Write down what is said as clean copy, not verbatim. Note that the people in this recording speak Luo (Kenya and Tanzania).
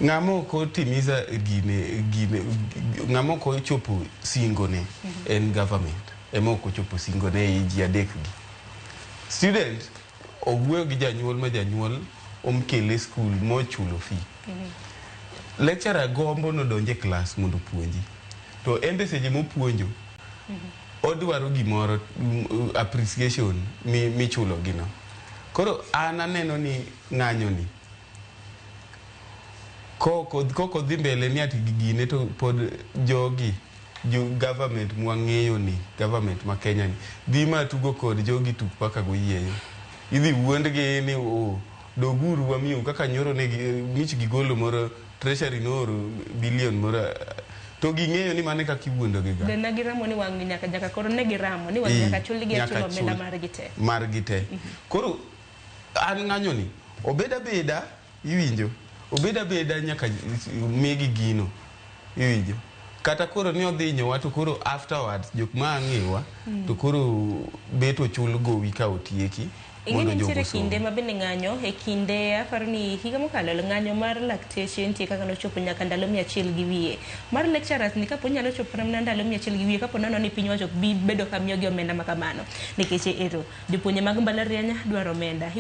Ng'ama ok otimiza gine, gine, ng'ama ok ochopo singone en government ema ok ochopo singone ei ji adek gi. Student owuoyo gi janyuol ma janyuol omkele skul mochulo fee. Lecturer gombo nodonj e klas mondo opuonji. To en be seche mopuonjo, odwaro gimoro appreciation michulo gi no. Koro an aneno ni ng'anyo ni kok odhi mbele ni ati gine to pod jogi jo government mwang'eyo ni government ma Kenya ni dhi ma tugo kod jogi tuk paka goyieyo. Idhi wuondgi ni oh, doguru wamiu kaka nyoro ne mich gigolo moro treasury nooro billion moro to ging'eyo ni mano e kaka iwuondo gi ga. Ne giramo ni wang' nyaka nyaka koro ne giramo ni wang' nyaka chulgi nyaka achula omenda chul. Margi te. Margi te. Koro an ng'anyo ni obed abeda iwinjo obed abeda nyaka migi gino iwinjo kata koro ni odhi hinyowa to koro afterwards jok ma ang'iwa to koro bet ochul gowi ka otieki Ing'e mondo ni jogo nitiere osom. Kinde ma bende ng'anyo e kinde aparo ni higa mokalo ng'anyo mar lakteche nitie kaka nochopo nyaka ndalo 100 gi wiye mar lecturers ni kapo nyalo chopo mana ndalo 100 gi wiye kapo nono ni piny owacho ok bi bedo ka miyogi omenda ma kamano nikech ero jopuonje mag mbalariany dwaro omenda.